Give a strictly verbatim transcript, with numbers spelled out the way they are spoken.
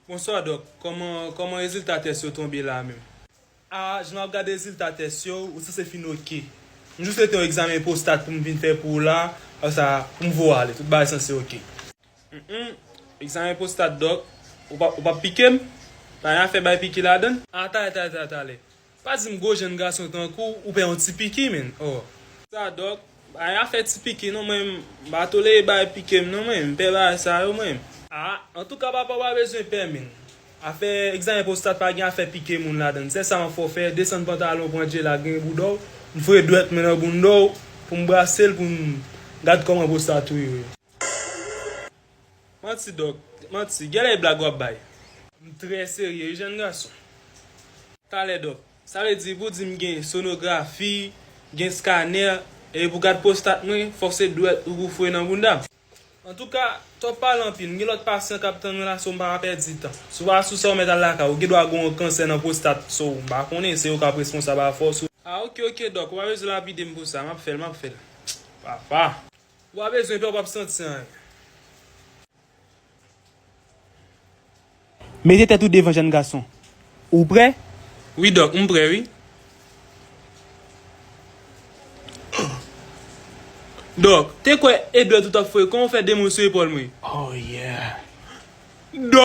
Bonswa, dòk. Kòman, kòman rezilta tès yo tonbe la menm? A, jan m ap gade rezilta tès yo, ou sanse fin oke. M jis rete yon egzamen pwostat pou m vin fè pou ou la, apre sa, pou m voye w ale. Tout bagay sanse oke. Mm, egzamen pwostat, dòk. Ou p ap, ou p ap pike m? Pa gen afè bay pike ladan l? A, talè, talè, talè, talè. Pa di m gwo jèn gason tankou w pè yon ti piki, menn. Oh. Sa, dòk, pa gen afè ti piki non, mwen, m pa tolere bay pike m non, mwen, m pè bagay sa yo, mwen. A, antouka, papa, w pa bezwen pè, menn. Afè egzamen pwostat pa gen afè pike moun ladan l. Sèl sa m ap fè w fè, desann pantalon, pran djela, gen bouda w, m foure dwèt mwen nan bounda w, pou m brase l, pou m gad kòman pwostat ou ye. Manti, dòk, manti. Genlè e blag w ap bay. M trè serye, wi, jèn gason. Talè, dòk. Sa vle di, pou di m gen sonografi, gen skanè, e pou gad pwostat mwen, fòk se dwèt ou pou foure nan bounda m. Antouka, twòp pale anpil. M gen lòt pasyan k ap tann mwen la, so m pa ka pèdi tan. Si w pa sou sa, w mèt al lakay ou. Gen dwa gen yon kansè nan pwostat, so m pa konnen, se yo k ap responsab a fòs ou. A, oke, oke, dòk. Ou pa bezwen lapide m pou sa. M ap fè l, m ap fè l. Papa. Ou pa bezwen pè, ou p ap santi anyen. Mete tèt ou devan, jèn gason. Ou prè? Wi, dòk, m prè, wi. Dòk, te kwè e dwèt ou t ap foure, kòman w fè de moun sou epòl mwen? Oh, yeah. Dòk!